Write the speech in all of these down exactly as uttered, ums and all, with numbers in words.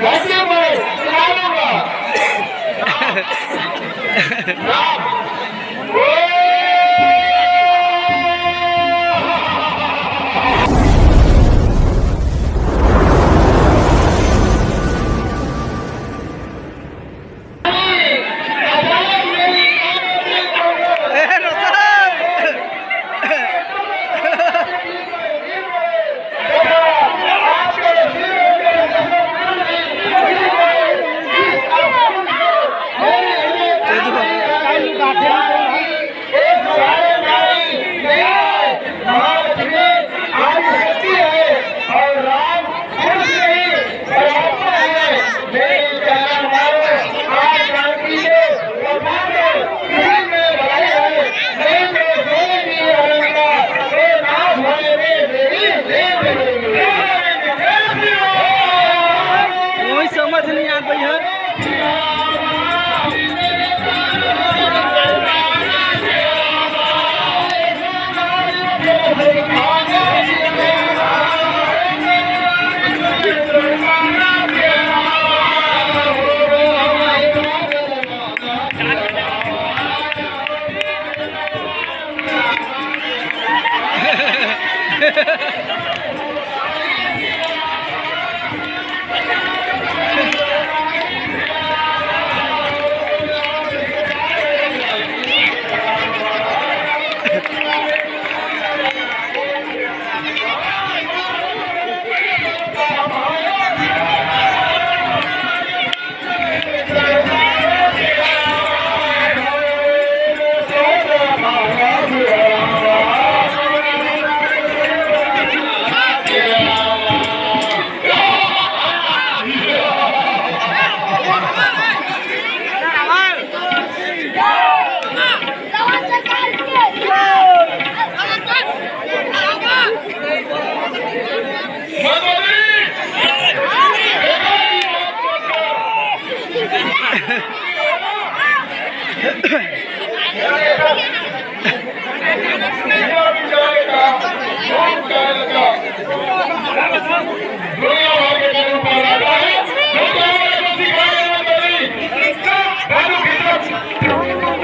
धरती पर डालूंगा। राम। कोई समझ नहीं आ गई है।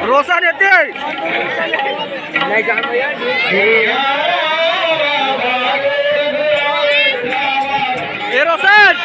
रोशन एते। ए रोशन।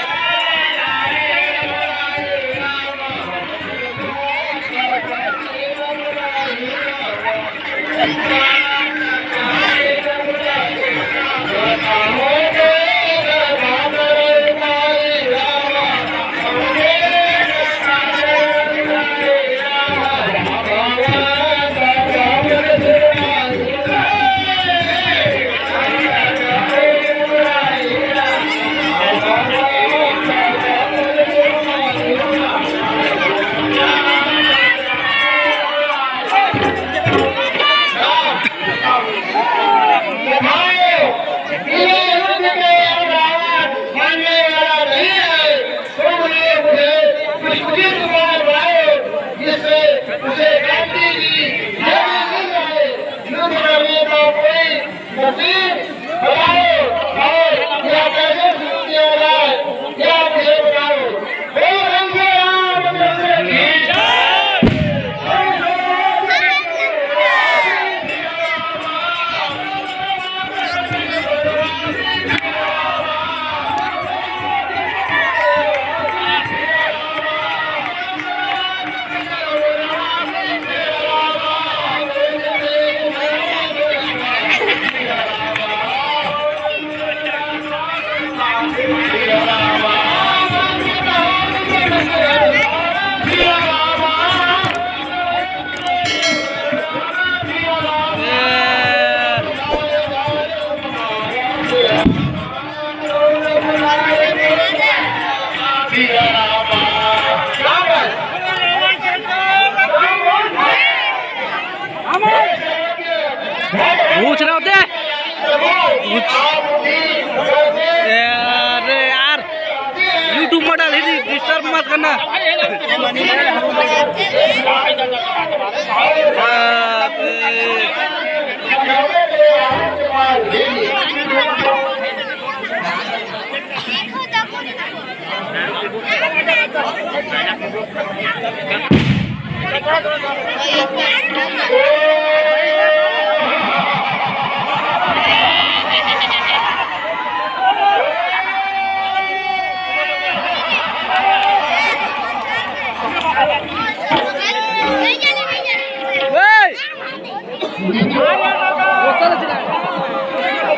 पूछ रहे होते। पूछ। अरे यार, YouTube में डाल ही, डिस्टर्ब मत करना।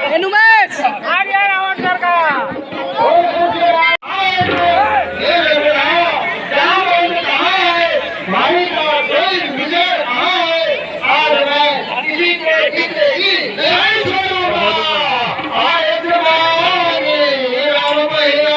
ए, नुमेश! भाई का कोई विजय कहाँ है? आज मैं किसी को जीतने की नहीं छोड़ूंगा। आज राम महिला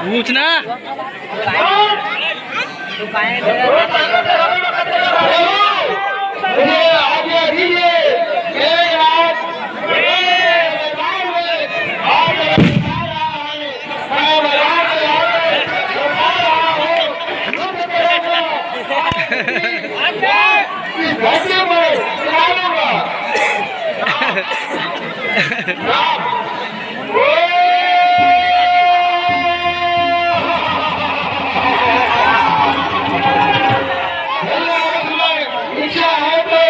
पूछना। इच्छा है तो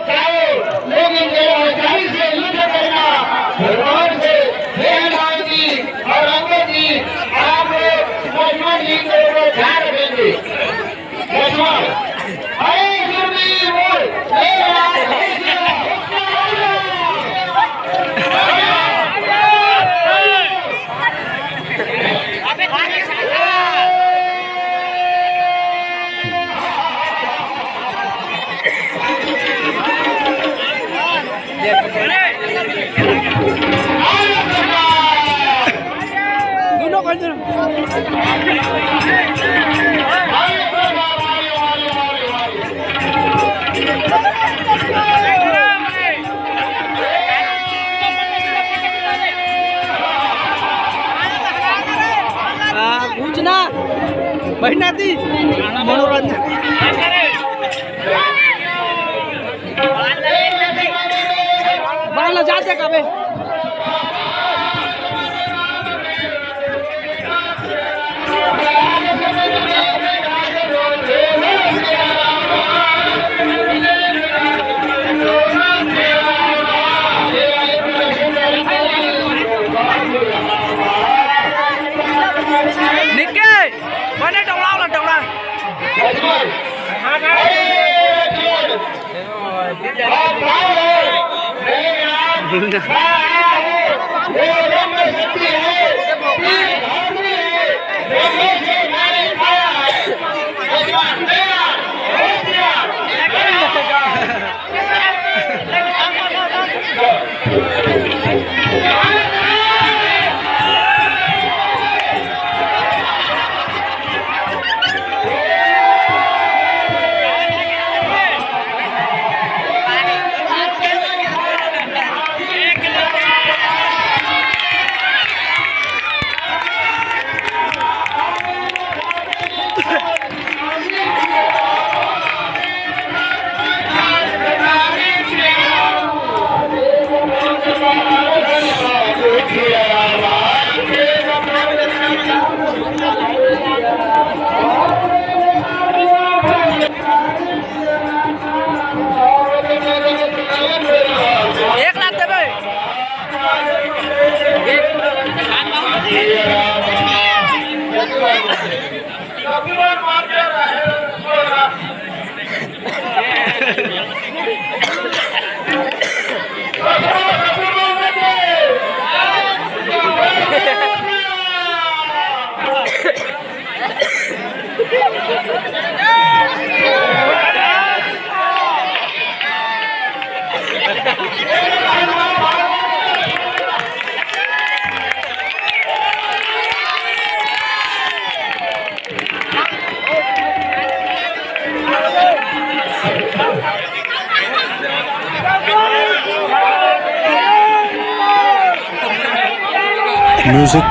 जाओ, लेकिन मेरा अधिकारी से युद्ध करना, भगवान से, हे हनुमान जी और राम जी, आप लोग लक्ष्मण जी के ऊपर ध्यान रखेंगे। लक्ष्मण, अरे सुरवीर बोल, हे राम, हे सीता। दोनों कर दो। आ, पूछना, बैठना थी, मनोरंजन। बाल ला जाते का बे? निक्के, बने टौड़ा वाला टौड़ा। एक लाख देबे। Music।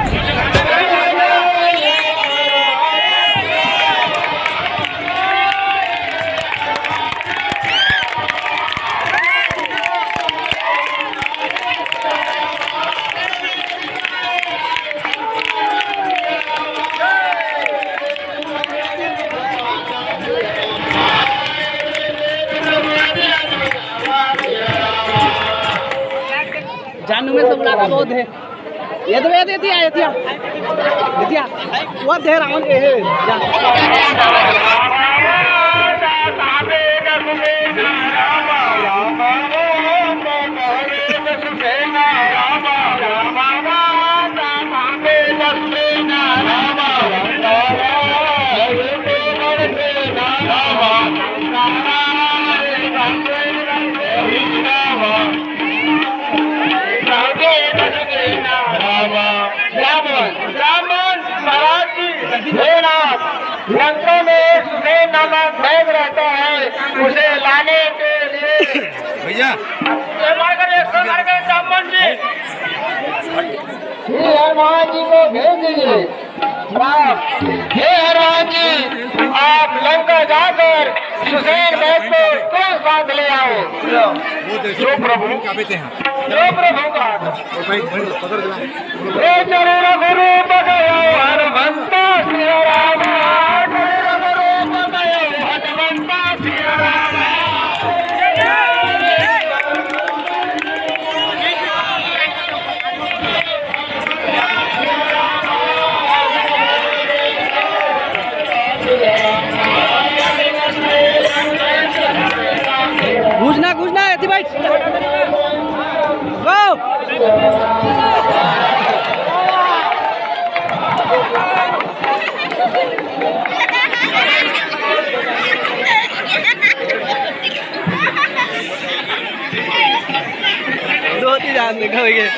जानू में सब लाता बहुत है। ये तो, ये तो, ये तो, ये तो, ये तो, वो दे रावण के है। जा। रावण, रावण महाराज की सेना, लंका में सुसेन नामक दैत्य रहता है, उसे लाने के लिए भैया। ये मारकर एक सौ मारकर रावण जी। श्री हनुमान जी को भेज दीजिए। राम, हे हनुमान जी, आप लंका जाकर सुसेन दैत्य को तुरंत साथ ले आओ। जो प्रभु, जो प्रभु का। हे जरूर गुरु बगयो हनुमंता सिया राम, जरूर गुरु बगयो हनुमंता सिया राम। घुसना, घुसना, एती बैठ। गो। दो तीन आदमी खो गए।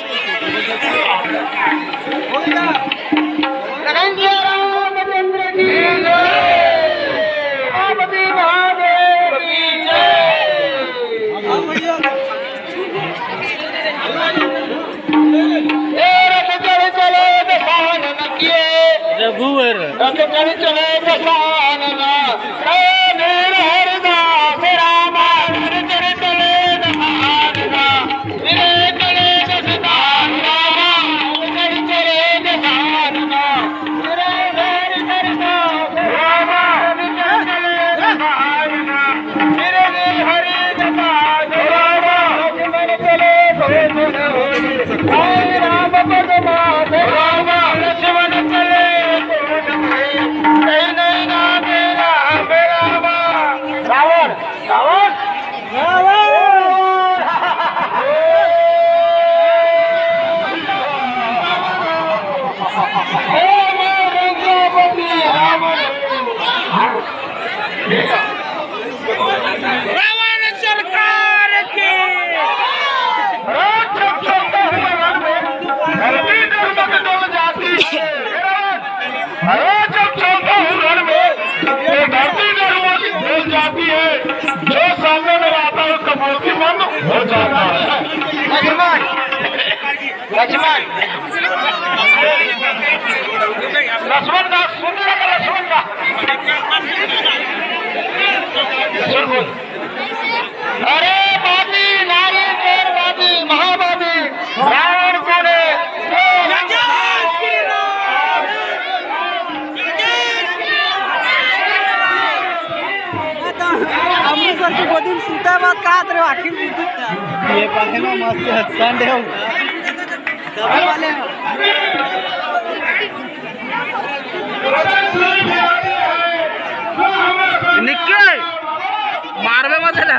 रामचंद्र की जय। पार्वती महादेव की जय। ए रथ चढ़ चले दशानन किए। रघुवर। रथ चढ़ चले दशानन। ए वीर हरिदास रामा, रथ चढ़ चले दशानन। रावण, रावण। रावण सरकार की। राक्षस चलता हुआ रण में, धरती धर्म की डोल जाती है। अरे, जब चलता हूँ रण में, तो धरती में रोज बोल जाती है, जो सामने में आता है, उसका मौत की मन हो जाता है। लक्ष्मण, लक्ष्मण। लक्ष्मण का, सुन रहा था लक्ष्मण का। सुन बोल। अरे बाजी, नारी शेर बाजी, महाबाजी, रावण को ने। अमृतसर के गोदी में सुता बात का तेरे आखिर में ये पहला मस्त संडे हो। दबे वाले हैं। निक्के मारबे मत ना।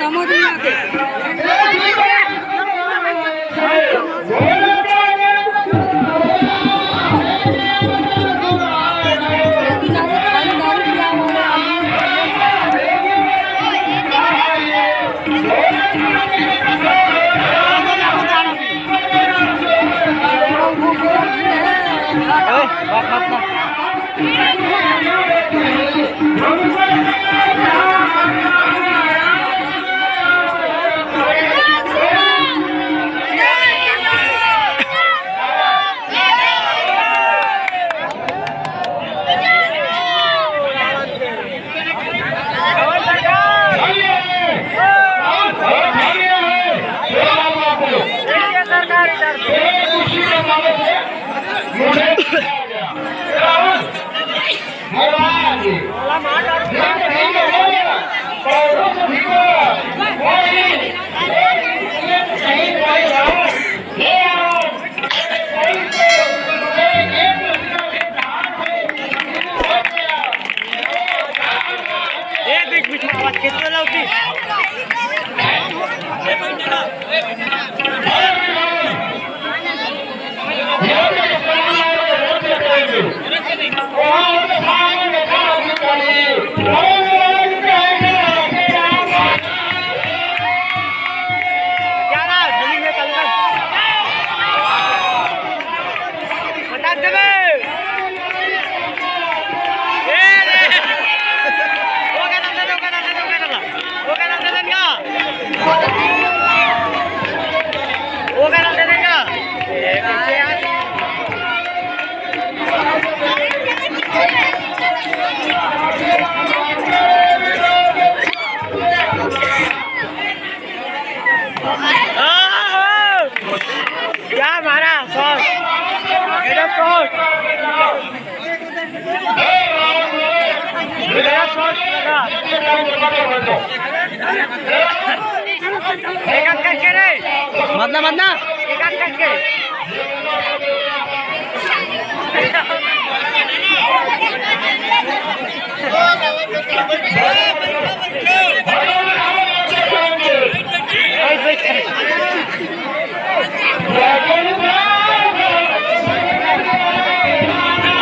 समझ नहीं आते। ए, बीच बीच में आवाज खींच लो, लाओ जी। क्या रहा? जल्दी में चल कर। पटक देबे। ए रे। ओकर नंदन, ओकर नंदन, ओकर नंदन। ओकर नंदन का? ओकर नंदन का? ए, कैसे यार? आह! क्या मारा? शॉट। गजब शॉट। गजब शॉट लगा। एक आध करके रे। मत ना, मत ना। एक आध करके।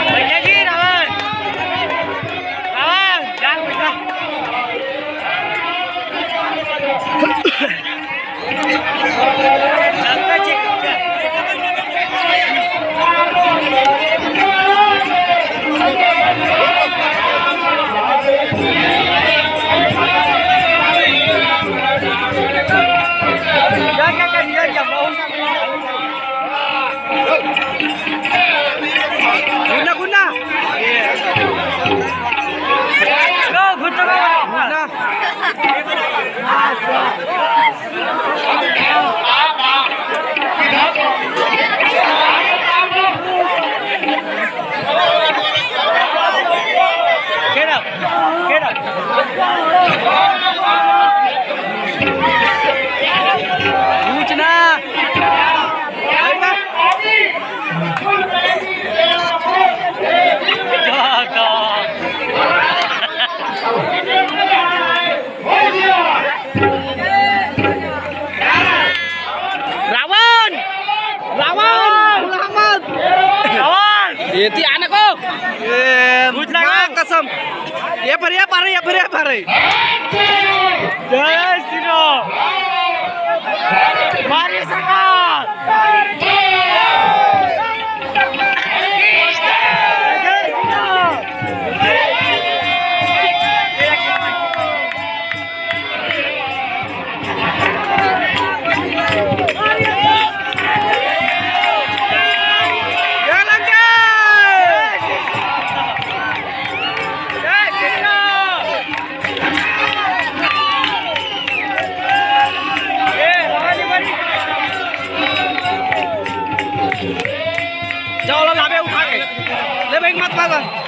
भैया जी, रावण, रावण, जान बेटा। घुन्ना, घुन्ना। घुन्ना। Get up, get up. पूछना। रावण, रावण, रावण। एती आने को। ए, बुझ लगा। माँ कसम। ये पर, ये पर, ये पर, ये पर। जय श्री राम। मारी सरकार। जय श्री राम। जाओ, ला, लाबे उठा के। ले भाई, मत भागा।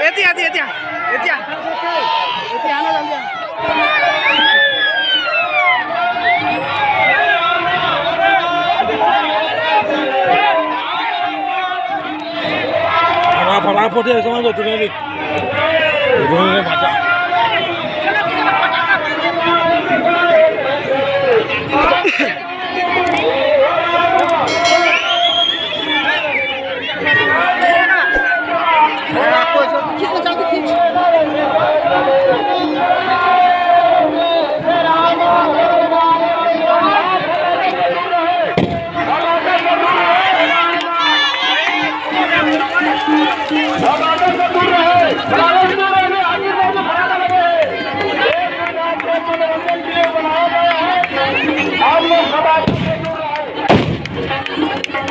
एती, एती, एती, एती, एती, आना जल्दी आ। फटाफट, फटाफट ये समझ लो, तूने भी। तूने भी भाजा।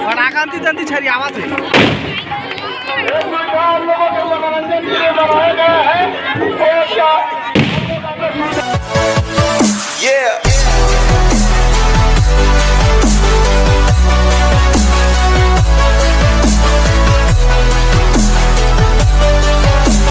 फटाका अंती तंती छरियावत हे।